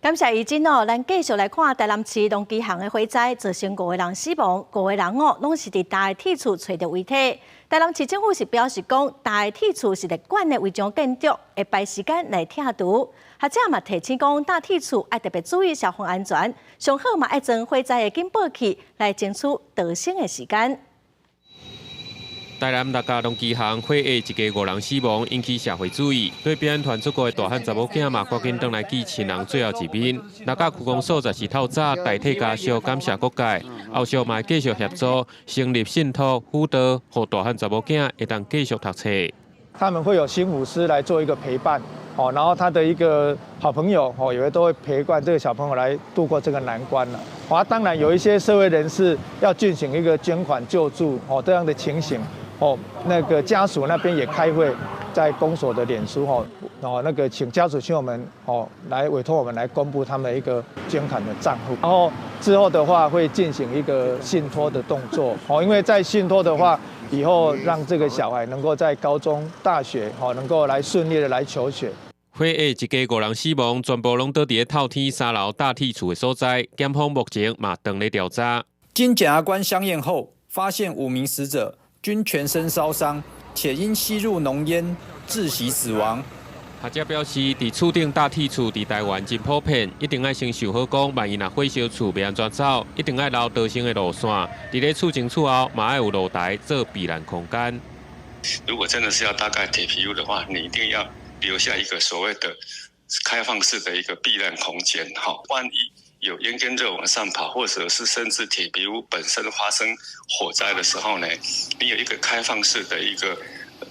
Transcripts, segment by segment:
感謝怡珍哦，咱繼續來看台南市農機行的火災，造成五個人死亡，五個人哦攏是佇焦的鐵厝揣著遺體。台南市政府是表示講，焦的鐵厝是列管的違章建築，會排時間來拆除。學者嘛提醒講，搭鐵厝愛特別注意消防安全，上好嘛愛裝火災的警報器來爭取逃生的時間。台南六甲農機行火下一家五人死亡，引起社會注意。對表演團出國的大漢查某囝嘛，趕緊轉來見親人最後一面。六甲區公所十四透早代替家屬感謝各界，後續嘛會繼續協助成立信託輔導，予大漢查某囝會當繼續讀冊。他們會有心輔師來做一個陪伴，哦，然後他的一個好朋友，哦，也會都會陪伴這個小朋友來度過這個難關了。啊，當然有一些社會人士要進行一個捐款救助，哦，這樣的情形。哦，那個家屬那邊也開會，在公所的臉書吼，哦，那個請家屬親友們哦來委託我們來公布他們一個捐款的賬戶，然後之後的話會進行一個信託的動作，哦，因為在信託的話，以後讓這個小孩能夠在高中、大學，哦，能夠來順利的來求學。火下一家五人死亡，全部攏倒佇咧透天三樓搭鐵厝的所在，檢方目前嘛正咧調查。經檢察官相驗後，發現五名死者均全身燒傷，且因吸入濃煙窒息死亡。學者表示，佇厝頂搭鐵厝佇台灣真普遍，一定愛先想好講，萬一若火燒厝欲按怎走，一定愛留逃生的路線。佇咧厝前厝後嘛愛有露台做避難空間。如果真的是要搭蓋鐵皮屋的話，你一定要留下一個所謂的開放式的一個避難空間。哈，萬一有煙跟熱往上跑，或者是甚至鐵皮屋本身發生火災的時候呢，你有一個開放式的一個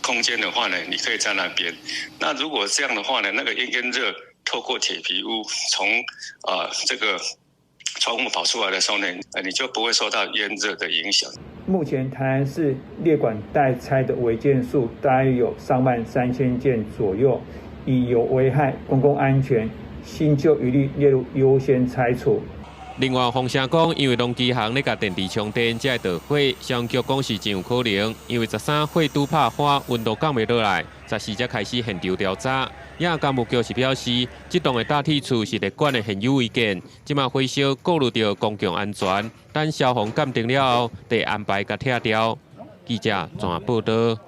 空間的話呢，你可以在那邊。那如果這樣的話呢，那個煙跟熱透過鐵皮屋從這個窗戶跑出來的時候呢，你就不會受到煙熱的影響。目前台南市列管待拆的違建數大約有3萬3千件左右，以有危害公共安全，新舊一律列入優先拆除。另外，風聲講，因為農機行咧共電池充電，才會著火。消防局講是真有可能，因為13火拄拍花，溫度降袂落來，14才開始現場調查。也工務局是表示，這棟的搭鐵厝是列管的現有違建，這馬火燒顧慮著公共安全，等消防鑑定了後，得安排共拆掉。記者綜合報導。